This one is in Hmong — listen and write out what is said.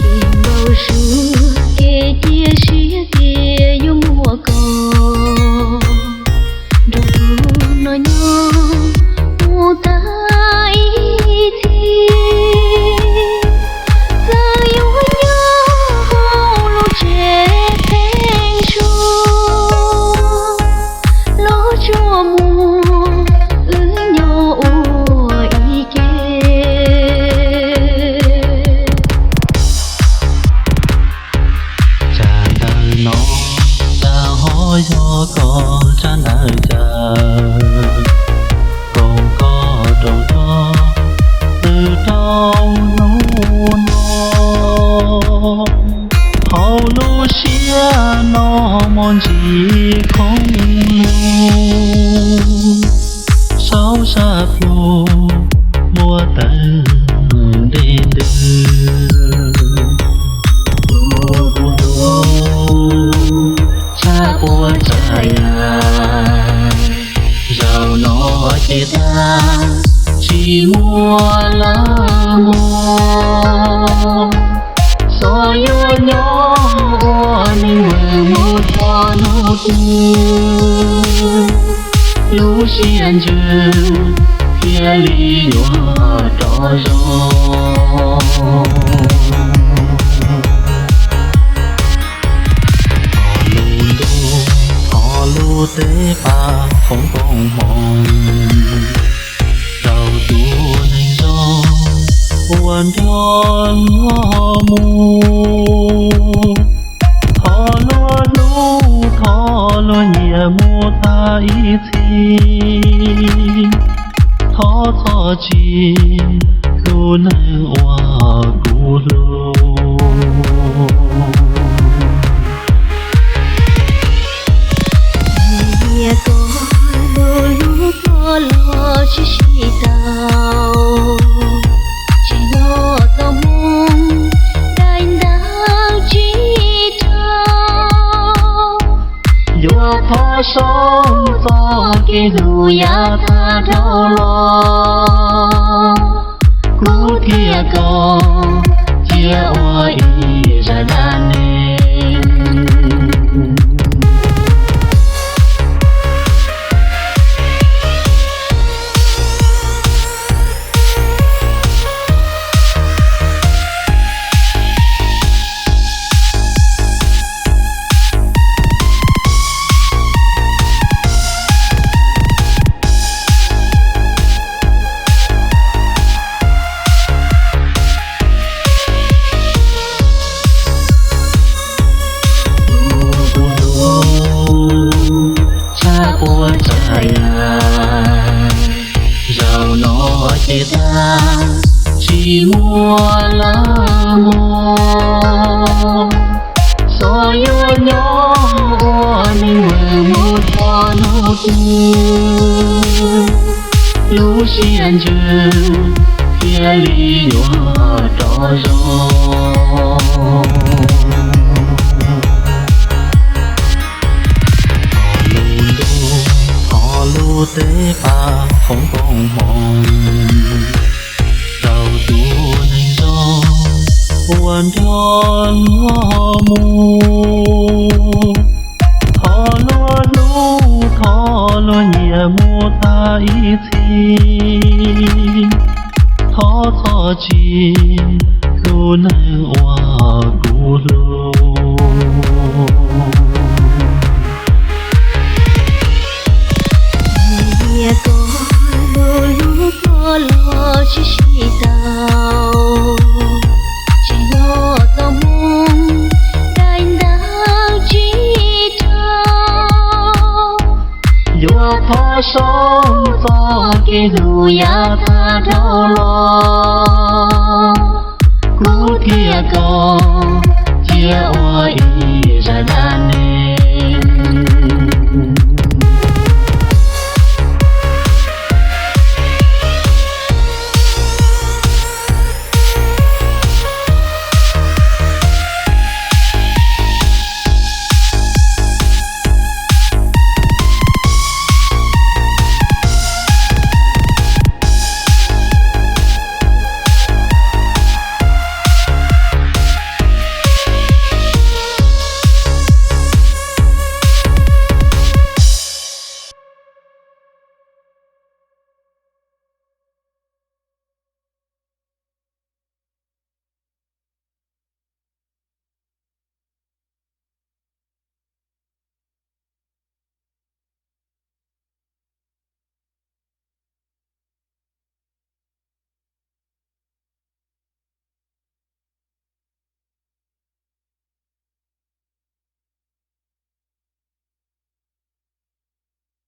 Kev npau suav kev cia siab tias yuav muaj koj nrog kuv no nyob mus tag ib txhis. Txawm yuav nyob hauv lub tsev pheeb suab, los tsuas muaj wb nyob ua ib ke. Tsab ntawv no, tsab ho yog koj tsab ntawv cas, koom koj roos koj twb rau hnub no. Hauv lub siab no muaj ntsis khoob lug, saub sab plhu muaj tawg dej ntws. Tshab puas tsav yam, zaum no ces tag tsis muaj lawm mog. Xyov yuav nyob ua neeg vwm mus txog hnub twg, lub siab ntsws thiaj li yuav rov zoo. Thov lub ntuj, thov lub teb pab foom koob hmoov rau tus neeg zoo uas nrog luag mus. Thov luag hlub, thov luag nyiam mus tag ib txhis. Thov txhob tsim tus neeg uas kuv hlub. Tias koj hlub hlub koj los tsis sib tau, tsis yog txoj hmoo daim ntawv tsis rau. Yuav thov soob txoj kev hlub yav tag dhau los, kuv thiab koj cia ua ib zaj dab neeg. Tshab puas tsav yam, zaum no ces tag tsis muaj lawm mog. Xyov yuav nyob ua neeg vwm mus txog hnub twg, lub siab ntsws thiaj li yuav rov zoo. Thov lub ntuj, thov lub teb pab foom koob hmoov rau tus neeg zoo uas nrog luag mus. Thov luag hlub, thov luag nyiam mus tag ib txhis. Thov txhob tsim tus neeg uas kuv hlub. Tias koj hlub hlub koj los tsis sib tau, tsis yog txoj hmoo daim ntawv tsis rau. Yuav thov soob txoj kev hlub yav tag dhau los, Kuv thiaj kom cia ua ib zaj dab neeg.